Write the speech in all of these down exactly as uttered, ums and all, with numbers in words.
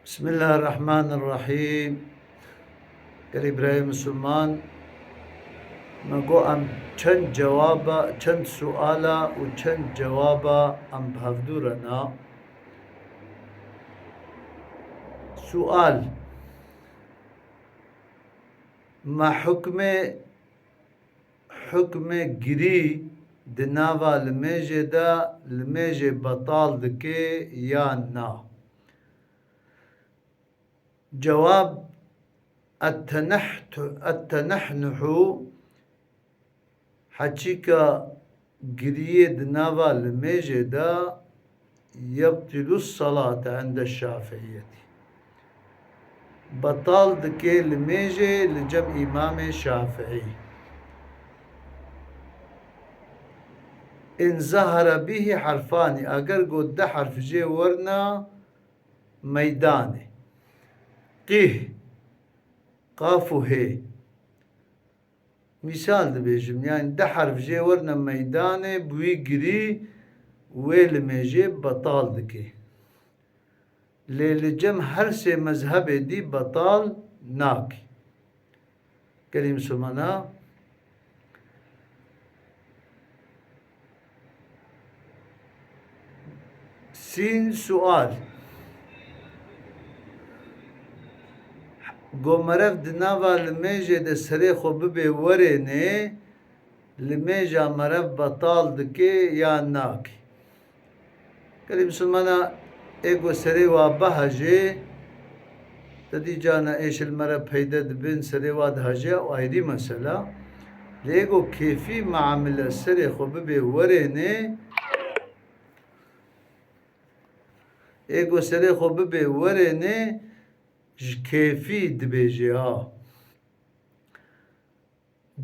Bismillahirrahmanirrahîm. Gelî birayê misilman, me got em çend cewaba, çend suala û çend cewaba em bi hevdû re na. Sual. Me hukmê, hukmê girî di nava limêjê de limêjê betal dike yan na? Cewab, التنحت-، التنحنح، heçîka giriyê di nava limêjê de, يبطل الصلاة عند الشافعية. Betal dike limêjê li cem Îmamê Şafiî. إن ظهر به حرفان، eger ku du herf jê werna meydanê. Qih, qaf û hê. Mîsal dibêjim, yanî du herf jê werna meydanê, bi wî girî wê limêjê betal dike. Lê li cem her sê mezhebê dî betal nake. Gelî misilmana. Sîn sual. Go merev di nava limêjê de serê xwe bibe werênê, limêja merev betal dike ya nake? Gelî misilmana ê ku serê wa bihejê, te dî carna êş li me re peyde dibin, serê wa dihejê, ew ayrî mesela. Lê ê ku kêfî muamile serê xwe bibe werênê, ê ku serê xwe bibe werênê, ji kêfî dibêje ha.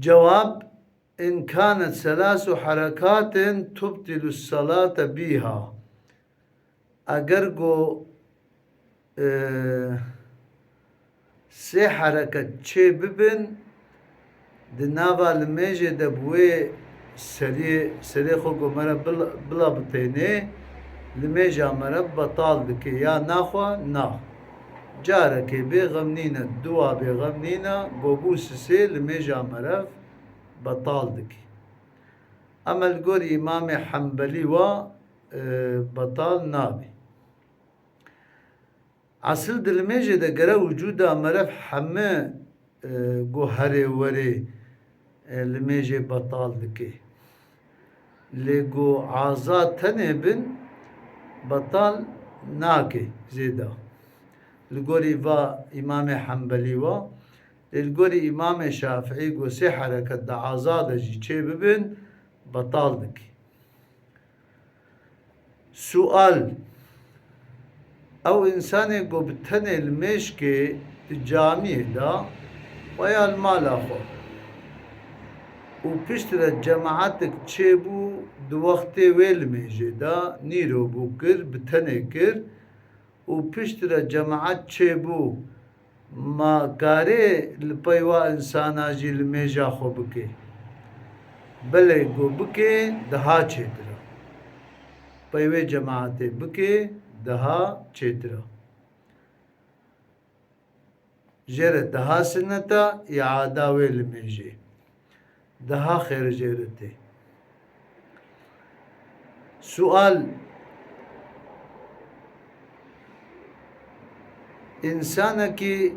Cewab, إن كانت ثلاث حركات تبطل الصلاة بها. Eger ku, e, sê hereket çê bibin, di nava limêjê de bi wê seriyê, serê xwe ku me re bila, bila bitênê, limêja me re betal dike. Ya naxwe, na. Carekê bêxem nîne, duwa bêxem nîne, go bû sisê limêja merev betal dike. Ema li gorî Îmamê Hembelî wa, e, betal nabe. Esil di limêjê de gere wicûda merev heme, e, guherê werê, e, limêjê betal dike. Lê ku aza tenê bin, betal nake zêde. Li gorî va Îmamê Hembelî wa, lê li gorî Îmamê Şafiî ku sê hereket di aza de jî çê bibin, betal dike. Sual, ew însanê ku bi tenê li mêşkê di camiyê de veya li mala xwe û piştre cemaetek çêbû di wextê wê limêjê de, nîro bû kir, bi tenê kir û piştre cemaet çêbû, ma karê li pey wa însana jî limêja xwe bike? Belê ku bike, daha çêtir e. Pey wê cemaetê bike, daha çêtir e. Jê re daha sinnet e, îada wê limêjê. Daha xêr jê re tê. Sual, însanekî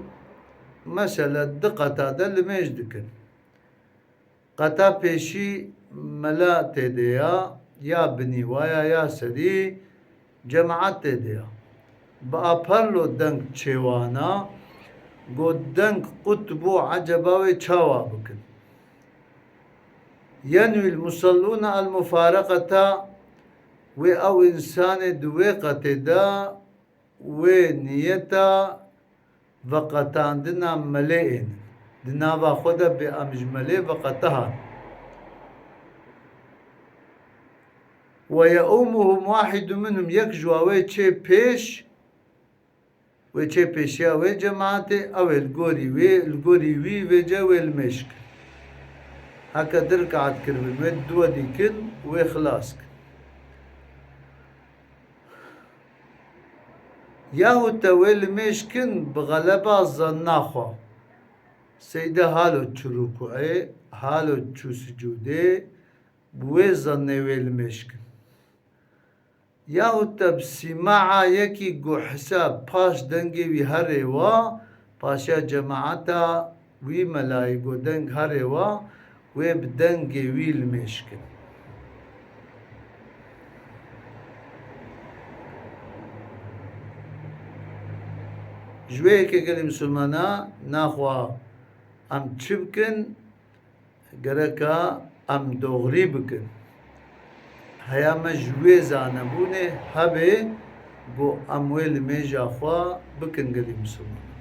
mesela di qeta de limêj dikin. Qeta pêşî mela tê de ya, ya binî wa ya, ya serî, cemaet tê de ya. Bi aparlo deng çêwana, got deng qut bû, eceba wê çawa bikin? Yenwî l-musellûne el-mufareqeta, wê ew însanê di wê qetê de wê niyeta veqetandina melê ênin. Di nava xwe de bê em ji melê veqete han. Ve yeûmuhum wahîdu minhum, yek ji wa wê çê pêş, wê çê pêşiya wê cemaetê, ew ê li gorî wê, li gorî wî vêce wê limêj kir. Heke du rikaet kiribin, wê duwe dî kin, wê xilas kir. Yahû te wê limêj kin bi xeleba zanna xwe. Seyde halo çû rûkuê, halo çû sicûdê, bi wê zannê wê limêj kin. Yahû te bi sîmaa yekî ku hisa paş dengê wî herê wa, paşiya cemaeta wî melayî ku deng herê wa, wê bi dengê wî limêj kin. Ji wê yekê gelî misilmana naxwa em çi bikin? Gereka em doxrî bikin. Heya me ji wê zanebûnê hebe ku em wê limêja xwe bikin gelî misilman.